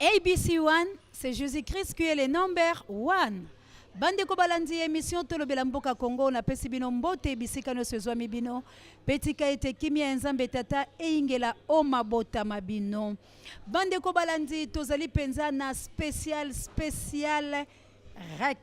ABC One, c'est Jésus-Christ qui est le number one. Bandeko balandi émission tolobela mboka Congo napesi bino mbote bisika nyonso ezwami bino mpe tika ete kimia ya Nzambe Tata eyingela o mabota ma bino. Bandeko balandi tozali mpenza na spécial spécial rec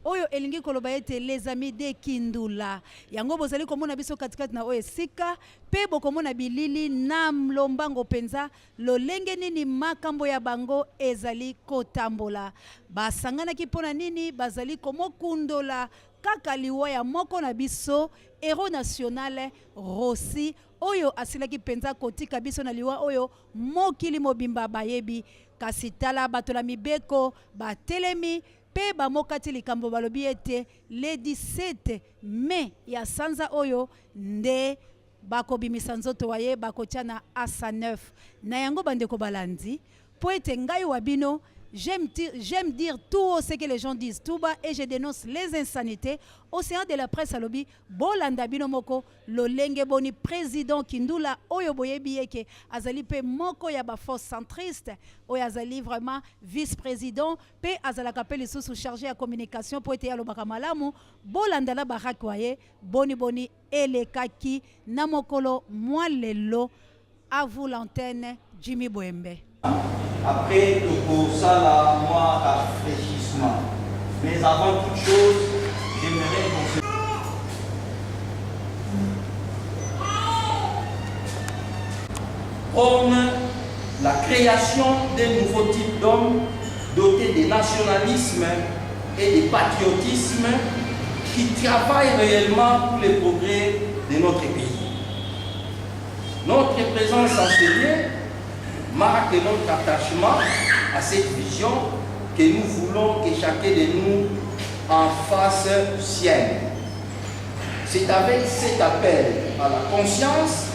Oyo elingi koloba ete les amis de Kindula. Yango bozali komona biso katikati na oyo esika, pe bokomona bilili na lombango penza lolenge nini makambo ya bango ezali kotambola. Basanganaki mpo na nini? Bazali komokundola kaka liwa ya moko na biso, heros national Rossy, oyo asilaki penza kotika biso na liwa oyo mokili mobimba bayebi. Kasi tala bato na mibeko batelemi Pe bamokati likambo balobi ete le 17 mai ya sanza oyo nde bakobimisa nzoto wa ye bakotia na asa 9. Na yango bandeko balandi, mpo ete ngai wa bino j'aime j'aime dire tout haut ce que les gens disent tout bas et je denonce les insanites, Ocean de la presse alobi bolanda bino moko lolenge boni president Kindula oyo boyebi ye ke azali pe moko ya ba forces centristes oyo azali vraiment vice-president pe azalaka pe lisusu charge ya communication po ete ye alobaka malamu, bolanda na Barack wa ye boni boni elekaki na mokolo mwa lelo. A vous l'antenne Jimmy Boembe. Après tokosala mwa rafraichissement mais avant toute chose j'aimerais qu'on se prône la création d'un nouveau type d'homme doté de nationalisme et de patriotisme qui travaille réellement pour le progrès de notre pays. Notre présence en ce lieu marque notre attachement à cette vision que nous voulons que chacun de nous en fasse sienne. C'est avec cet appel à la conscience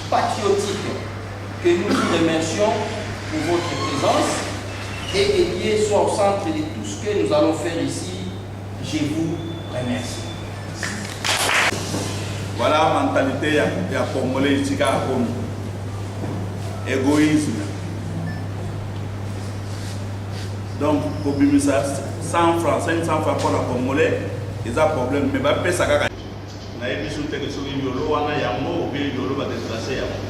patriotique que nous vous remercions pour votre présence et que Dieu soit au centre de tout ce que nous allons faire ici. Je vous remercie. Voilà mentalité ya, ya congolais esika akomi égoïsme donc kobimisa 100 francs 500 francs mpo na congolais eza problème mais bapesa kaka Nayebi su te ke soki yolo wana yango ou bien yolo ba deplacer yango.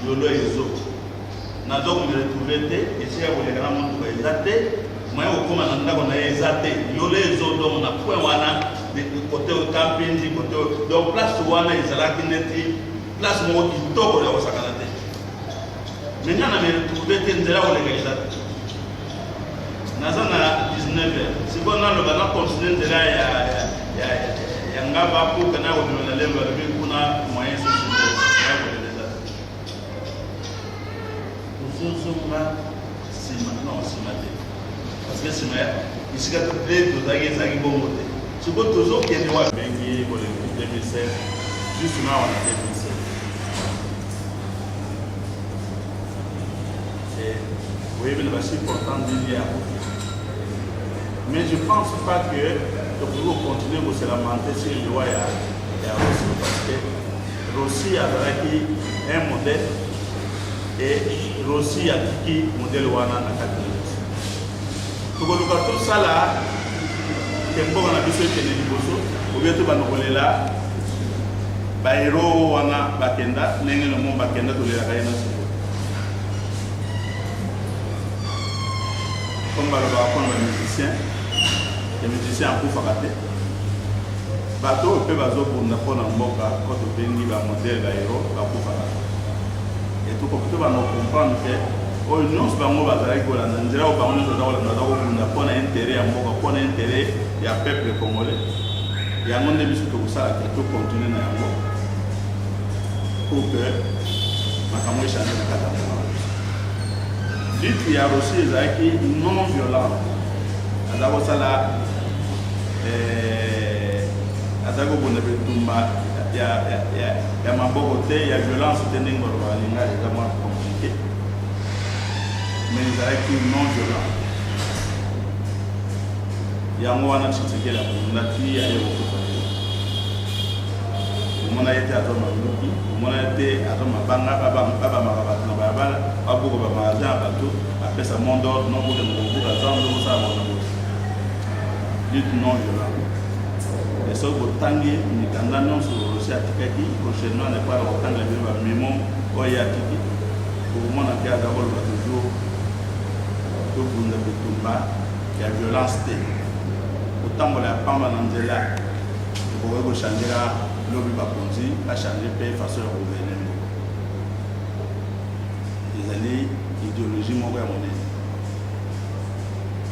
Yolo ezo. Nazo ko me retrouver te, esika koleka na motuka eza te, moyen kokoma na ndako na ye eza te. Yolo ezo donc na point wana kote oyo Kampindi, kote oyo donc place wana ezalaki neti place moko kitoko ya kosakana te. Mais nga na me retrouver te, nzela koleka eza te. Naza na 19 heures sikoyo naloba na continue nzela ya, ya, ya, ya ngaba pour que nakobima na lemba alobi kuna moyen susu te moyen koleka eza te tozozonga nsima non nsima te parce que nsima ya esika te tozalaki ezalaki bongo te sikoyo tozokende wapi bengi olympique 2016 juste na wana 2016 Oyebi na ba circonstances nini ye akufi. Mais je pense pas que tokoki ko continuer ko se lamenter sur liwa ya ya Rossy parce que Rossy azalaki un modèle et Rossy atiki modèle wana na kati na biso. Tokoluka tosala ke mboka na biso ekende liboso obie tobanda kolela ba héros wana bakenda ndenge nomo bakenda tolelaka ye na sikoyo comme balobaka mpona ba musicien ya musicien akufaka te bato oyo mpe bazobunda mpona mboka oyo tobengi ba modèle ba héros bakufaka te tokoki tobanda kocomprendre ke oyo nyonso bango bazalaki kolanda nzela oyo bango nyonso baza kolanda baza kobunda mpona intérêt ya mboka mpona intérêt ya peuple congolais yango nde biso tokosala ke tocontinue na yango pour que makambo echange na kati ya mboka na biso. Lutte ya Rossy ezalaki non violent, aza kosala eh, azalaki kobunda bitumba ya, ya, ya, ya maboko te ya violence te ndenge balobaka lingala eza mwa compliqué mais ezalaki non violent yango wana Tshisekedi abunda ti aye kokufa te. Omona ye te azwa manduki, omona ye te azwa mabanga, babamaka bato na balabala, babuka ba magasin ya bato, apesa mot d'ordre non bokende kobuka zando, bosala boye na boye. Lutte non violente. Et soki botangi mikanda nyonso Rossy atikaki, prochainement na epai bakotangela bino ba memo oyo ye atiki, bokomona ke aza koloba toujours tobunda bitumba ya violence te, kotambola ya pamba na nzela ekoki ko changer kaka lobi bakonzi ba changer pe façon ya gouverner mboka. Ezali ideologie moko ya monene.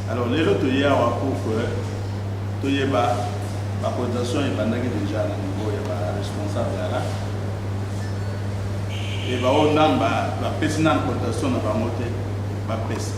Alors lelo toye awa pour que toyeba ba cotisation ebandaki dejà na niveau ya ba responsable ya la et baoyo nanu bapesi nanu cotisation na bango te bapesa.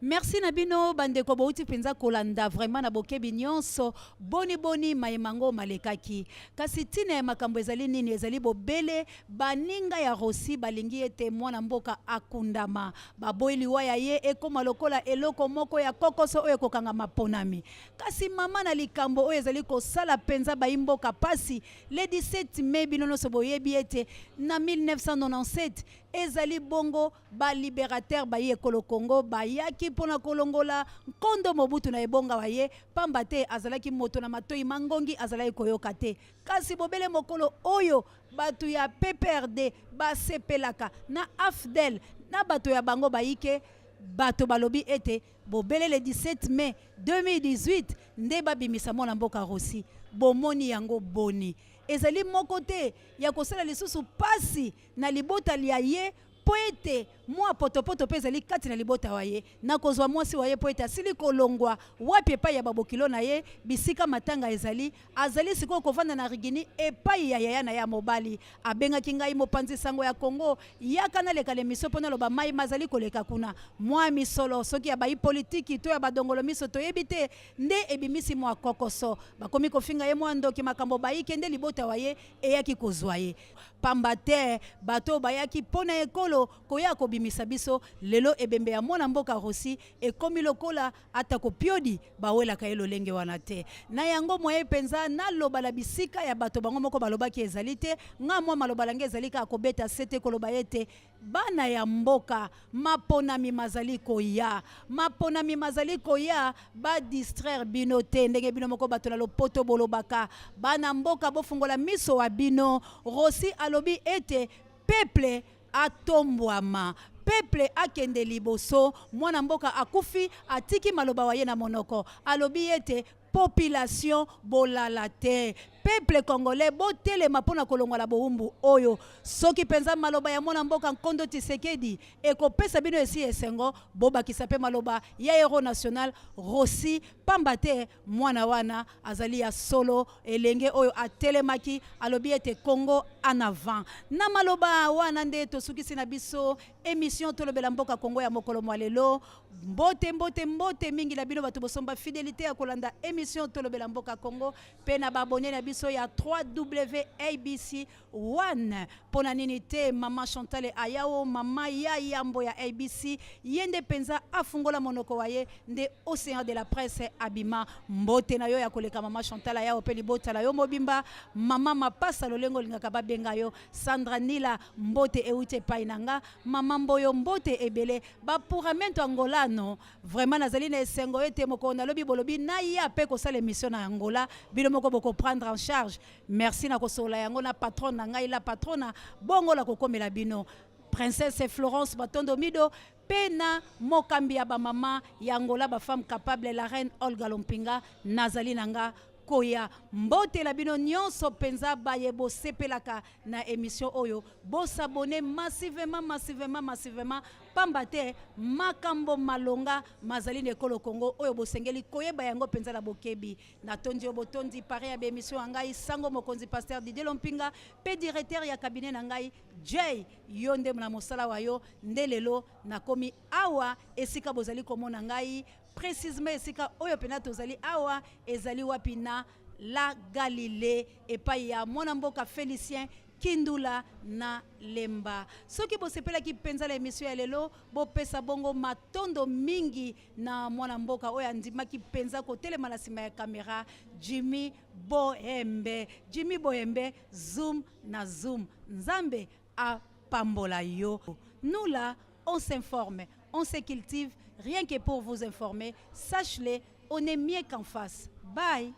Merci na bino bandeko bouti mpenza kolanda vraiment na bokebi nyonso boni boni maye mango malekaki. Kasi ntina ya makambo ezali nini? Ezali bobele baninga ya Rossy balingi ete mwana mboka akundama. Baboyi liwa ya ye ekoma lokola eloko moko ya kokoso oyo ekokanga maponami. Kasi mama na likambo oyo ezali kosala penza bayi mboka pasi, le 17 mai bino nionso boyebi ete na 1997 ezali bongo ba liberateurs bayi ekolo Congo bayaki pona kolongola nkondo Mobutu na ebonga wa ye pamba te azalaki moto na matoyi mangongi azalaki koyoka te. Kasi bobele mokolo oyo bato ya PPRD basepelaka na AFDL na bato ya bango bayike, bato balobi ete bobele le 17 mai 2018 nde babimisa mwana mboka Rossy. Bomoni yango boni? Ezali moko te ya kosala lisusu pasi na libota lya ye mpo ete mwa potopoto mpe ezali kati na libota wa ye, na kozwa mwasi wa ye, mpo ete asili kolongwa wapi epai ya babokilo na ye, bisika matanga ezali, azali sikoyo kovanda na Rigini epai ya yaya na ye ya mobali. Abengaki ngai mopanzi sango ya Congo, yaka naleka l'emission mpo naloba maye mazali koleka kuna. Mwa misolo soki ya bayi politiki to ya badongolo miso toyebi te, nde ebimisi mwa kokoso. Bakomi kofinga ye mwa ndoki, makambo bayike nde libota wa ye eyaki kozwa ye. Pamba te bato oyo bayaki mpo na ekolo koya kobimisa biso, lelo ebembe ya mwana mboka Rossy ekomi lokola ata kopiodi bawelaka ye lolenge wana te. Na yango moyen penza naloba na bisika ya bato bango moko balobaki ezali te. Nga mwa maloba na nga ezali kaka kobeta sete koloba ete bana ya mboka maponami mazali koya, maponami mazali koya, ba distraire bino te ndenge bino moko bato na lopoto bolobaka. Bana mboka bofungola miso wa bino. Rossy alobi ete peuple atombwama, peuple akende liboso. Mwana mboka akufi atiki maloba wa ye na monoko, alobi ete population bolala te, peuple congolais botelema mpo na kolongola bowumbu oyo. Soki mpenza maloba ya mwana mboka Nkondo Tshisekedi ekopesa bino esi esengo, bobakisa mpe maloba ya heros national Rossy, pamba te mwana wana azali ya solo elenge oyo atelemaki alobi ete Congo en avant. Na maloba wana nde tosukisi na biso emission Tolobela Mboka Congo ya mokolo mwa lelo. Mbote, mbote, mbote mingi na bino bato bosomba fidelite ya kolanda emission Tolobela Mboka Congo pe na ba abonne na biso ya 3WABC 1. Pona nini te mama Chantale Ayao, mama ya yambo ya ABC, ye nde penza afungola monoko wa ye nde Ocean de la presse abima. Mbote na yo ya koleka mama Chantal Ayao pe libota la yo mobimba, mama mapasa lolenge olingaka babenga yo, Sandra Nila mbote euti epai na nga, mama Mboyo mbote ebele, ba puramento angolano. Vraiment nazali na esengo ete mokolo nalobi bolobi naya pe kosala emission na Angola, bino moko boko prendre en charge. Merci na kosolola yango na patronne na ngai la patrona, bongo na kokomela bino Princesse Florence Batondo Mido pe na mokambi ya ba mama ya Angola ba femme capable la reine Olga Lompinga, nazali na nga koya mbote na bino nyonso penza baye bosepelaka na emission oyo, bo s'abonner massivement massivement massivement pamba te makambo malonga mazali na ekolo Congo oyo bosengeli koyeba yango penza na bokebi. Natondi yo botondi parrain ya ba emission ya ngai Sango Mokonzi Pasteur Didier Lompinga pe directeur ya cabinet na ngai Jay, yo nde na mosala wa yo nde lelo nakomi awa esika bozali komona ngai precisement esika oyo pena tozali awa ezali wapi na la Galilée epai ya mwana mboka Felicien. Kindula na Lemba. Soki bosepelaki mpenza na emission ya lelo, bopesa bongo matondo mingi na mwana mboka oyo andimaki mpenza kotelema na nsima ya kamera, Jimmy Bohembe. Jimmy Bohembe, zoom na zoom. Nzambe apambola yo. Nous là, on s'informe, on se cultive, rien que pour vous informer. Sache-le, on est mieux qu'en face. Bye.